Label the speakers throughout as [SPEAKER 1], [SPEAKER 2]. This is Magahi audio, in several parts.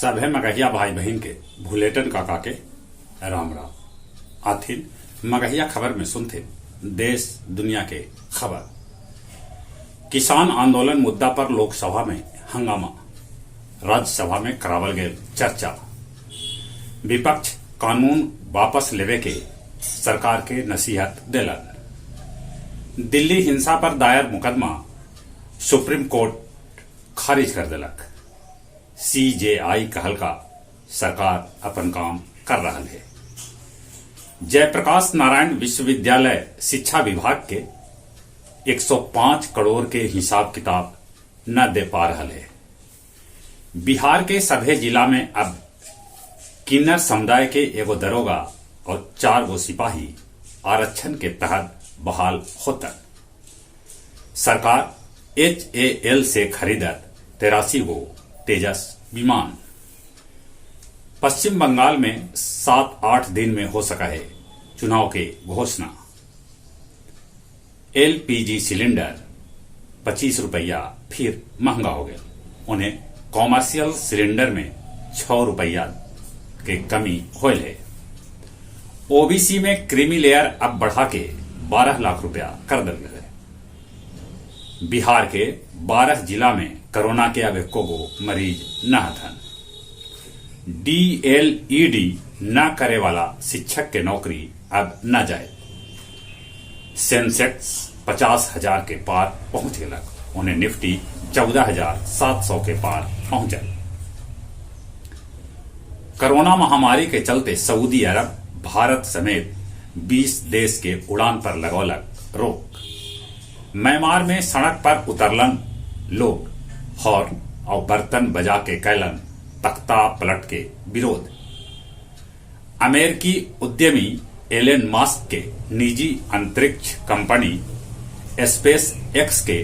[SPEAKER 1] सभे मगहिया भाई बहिन के भुलेटन काका के राम राम। आथिन मगहिया खबर में सुनथिन देश दुनिया के खबर। किसान आंदोलन मुद्दा पर लोकसभा में हंगामा, राज्यसभा में करावल गेल चर्चा। विपक्ष कानून वापस लेवे के सरकार के नसीहत देलन। दिल्ली हिंसा पर दायर मुकदमा सुप्रीम कोर्ट खारिज कर देलक। सीजेआई कहलका सरकार अपन काम कर रहल हे। जयप्रकाश नारायण विश्वविद्यालय शिक्षा विभाग के 105 करोड़ के हिसाब किताब न दे पा रहल हे। बिहार के सभे जिला में अब किन्नर समुदाय के एगो दरोगा और 4 गो सिपाही आरक्षण के तहत बहाल होतन। सरकार एचएएल से खरीदत 83 गो तेजस विमान। पश्चिम बंगाल में 7-8 दिन में हो सका है चुनाव के घोषणा। एलपीजी सिलेंडर 25 रुपया फिर महंगा हो गया। उन्हें कॉमर्शियल सिलेंडर में 6 रुपया के कमी होल है। ओबीसी में क्रीमी लेयर अब बढ़ा के 12 लाख रुपया कर दिल गए है। बिहार के 12 जिला में कोरोना के अब एको गो मरीज न हथन। डीएलईडी न करे वाला शिक्षक के नौकरी अब न जाए। सेंसेक्स 50,000 के पार पहुंच गलक। उन्हें निफ्टी 14,700 के पार पहुंचल। कोरोना महामारी के चलते सऊदी अरब भारत समेत 20 देश के उड़ान पर लगौलक रोक। म्यांमार में सड़क पर उतरलन लोग, हॉर्न और बर्तन बजा के कैलन तख्ता पलट के विरोध। अमेरिकी उद्यमी एलन मस्क के निजी अंतरिक्ष कंपनी स्पेस एक्स के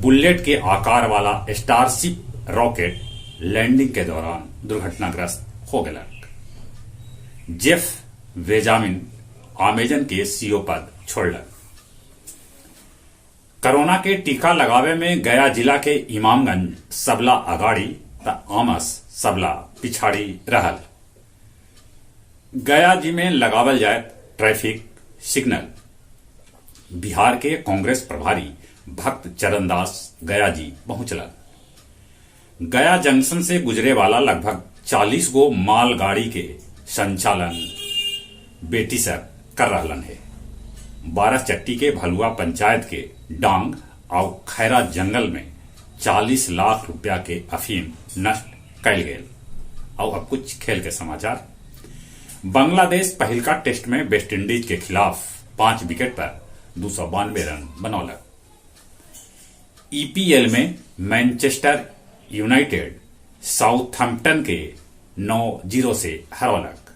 [SPEAKER 1] बुलेट के आकार वाला स्टारशिप रॉकेट लैंडिंग के दौरान दुर्घटनाग्रस्त हो गलक। जेफ बेजामिन अमेजन के सीईओ पद छोड़लन। कोरोना के टीका लगावे में गया जिला के इमामगंज सबला अगाड़ी त आमस सबला पिछाड़ी रहल। गया जी में लगावल जाए ट्रैफिक सिग्नल। बिहार के कांग्रेस प्रभारी भक्त चरणदास गया जी पहुंचलन। गया जंक्शन से गुजरे वाला लगभग 40 गो मालगाड़ी के संचालन बेटी सब कर रहलन है। 12 चट्टी के भलुआ पंचायत के डांग और खैरा जंगल में 40 लाख रुपया के अफीम नष्ट कैल गेल। और अब कुछ खेल के समाचार। बांग्लादेश पहिलका टेस्ट में वेस्ट इंडीज के खिलाफ 5 विकेट पर 292 रन बनौलक। ईपीएल में मैनचेस्टर यूनाइटेड साउथहैम्पटन के 9-0 से हरौलक।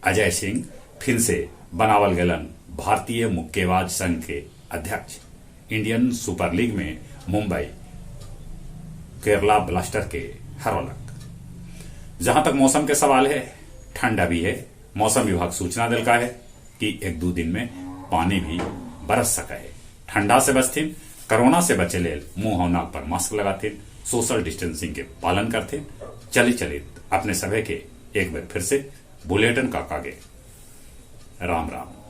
[SPEAKER 1] अजय सिंह फिर से बनावल गेलन भारतीय मुक्केबाज संघ के अध्यक्ष। इंडियन सुपर लीग में मुंबई केरला ब्लास्टर के हरौलक। जहां तक मौसम के सवाल है, ठंडा भी है। मौसम विभाग सूचना दिलका है कि 1-2 दिन में पानी भी बरस सका है। ठंडा से बचथिन, कोरोना से बचे लेल मुंह और नाक पर मास्क लगाथिन, सोशल डिस्टेंसिंग के पालन करथिन। चली चली अपने सभे के एक बार फिर से बुलेटिन काका के राम राम।